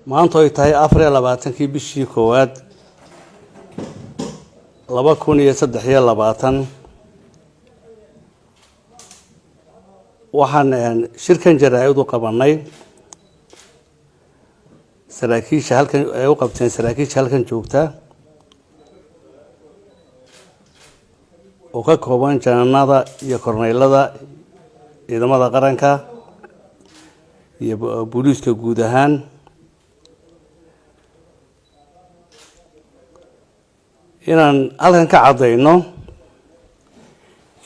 Maanta ay tahay 24-kii bishii koowaad 2023, waxaan shirkan jaraa-id u qabanay saraakiisha halkan ay u qabteen, saraakiisha halkan joogta oo ka kooban jananada iyo korneylada ciidamada qaranka iyo booliiska guud ahaan, inaan halkan ka caddayno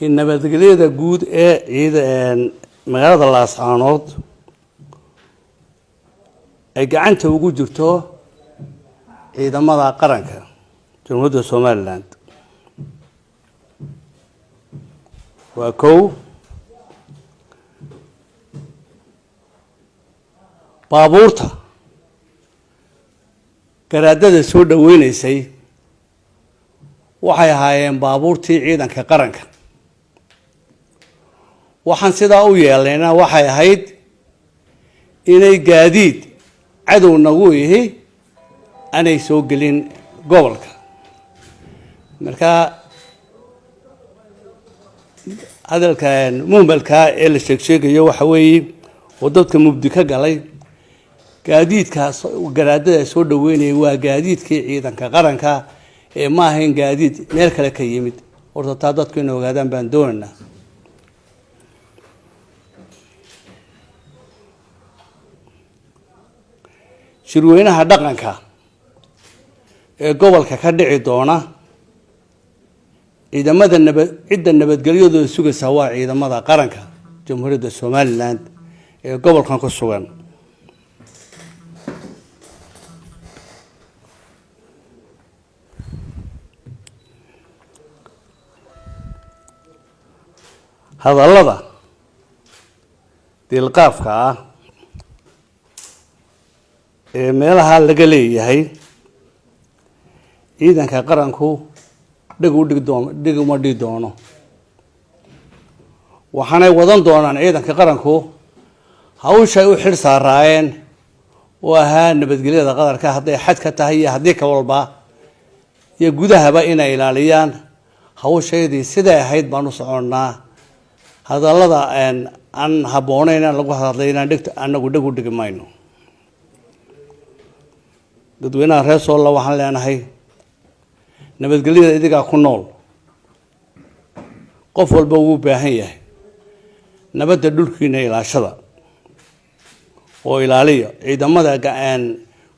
in nabadgelyada guud ee ciid magaalada Laascaanood ay gacanta ugu jirto ciidamada qaranka Jamhuuriyadda Somaliland. Waa kow. Baabuurta garaadada soo dhaweyneysay waxay ahaayeen baabuurtii ciidanka qaranka. Waxaan sidaa u yeelnayna waxay ahayd inay gaadiid cadow nagu ihi aanay soo gelin gobolka. Marka hadalka muhmalkaa ee la sheeg sheegayo waxa weeye oo dadka mugdi ka galay, gaadiidkaas garaadada soo dhaweynaya waa gaadiidkii ciidanka qaranka ee ma ahayn gaadiid meel kale ka yimid. Horta taa dadku inay ogaadaan baan doonaynaa. Shirweynaha dhaqanka ee gobolka ka dhici doona, ciidamada nabad, cidda nabadgelyadooda sugaysaa waa ciidamada qaranka Jamhuuriyadda Somaliland ee gobolkan ku sugan. Hadallada diilqaafka ah ee meelaha laga leeyahay ciidanka qaranku dheg u dhig doo dhig uma dhigi doono. Waxaanay wadan doonaan ciidanka qaranku hawshay u xil saaraayeen oo ahaa nabadgelyada qadarka, hadday xad ka tahay iyo haddii ka walba iyo gudahaba inay ilaaliyaan. Hawshaydii siday ahayd baan u soconnaa. Hadallada aan habboonayn aan lagu hadlay inaan dhegta anagu dheg u dhigi mayno. Dadweynaha reer Soolla waxaan leenahay, nabadgelyada idigaa ku nool, qof walba wuu baahan yahay nabadda. Dhulkiina ilaashada oo ilaaliya, ciidamada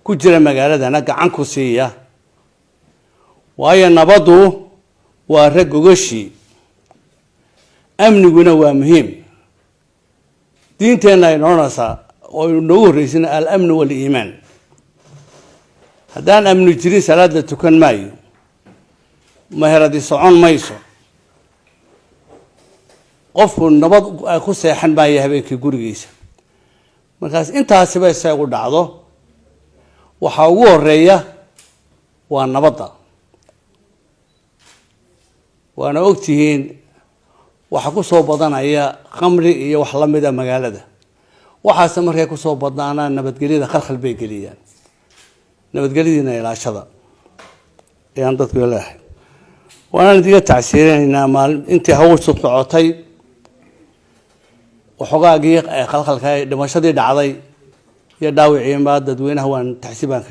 ku jira magaaladana gacan ku siiya, waayo nabaddu waa rag gogashii, amniguna waa muhiim. Diinteenna ay noonaysaa oo aynu noogu horreysina alamnu waaliimaan. Haddaan amni jirin, salaad la tukan maayo, meheradi socon mayso, qofku nabad ku seexan maayo habeenkii gurigiisa. Markaas intaasiba isagu dhacdo, waxaa ugu horeeya waa nabadda. Waana ogtihiin waxaa kusoo badanaya khamri iyo wax lamida magaalada. Waxaase markay kusoo badnaanaan nabadgelyada khalkhal bay geliyaan. Nabadgelyadiina ilaashada ayaan dadku leeyahay. Waanaan idiga tacsiirinaynaa maalin intii hawshu socotay waxoogaagii khalkhalka, dhimashadii dhacday iyo dhaawiciinba. Dadweynaha waan tacsi baan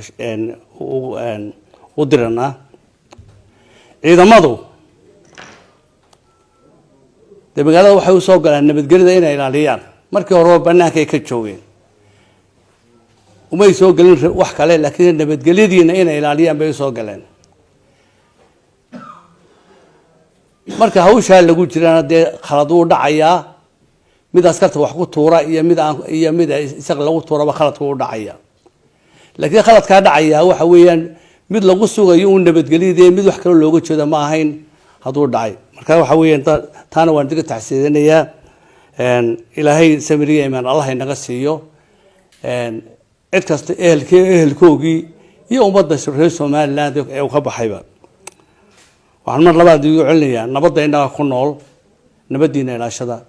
u diranaa. Ciidamadu dee magaalada waxay usoo galaan nabadgelyada inay ilaaliyaan. Markii horeba bannaankay ka joogeen, umay soo gelin wax kale, laakiin nabadgelyadiina inay ilaaliyaan bay usoo galeen. Marka hawshaa lagu jirana dee khalad wuu dhacayaa, mid askarta wax ku tuura iyo mid aan iyo mid isaga lagu tuuraba khaladku u dhacaya. Laakiin khaladkaa dhacayaa waxa weeyaan mid lagu sugayo uun nabadgelyadii, mid wax kaloo looga jeedo ma ahayn hadduu dhacay. Marka waxa weeyaan taana waan diga taxsiidinayaa. Ilaahay samiriya imaan Allah inaga siiyo cid kasta, ehelkii, ehelkoogii iyo ummadda reer Somaliland ee uu ka baxayba. Waxaan mar labaad igu celinayaa, nabadda innaga ku nool, nabaddiina ilaashada.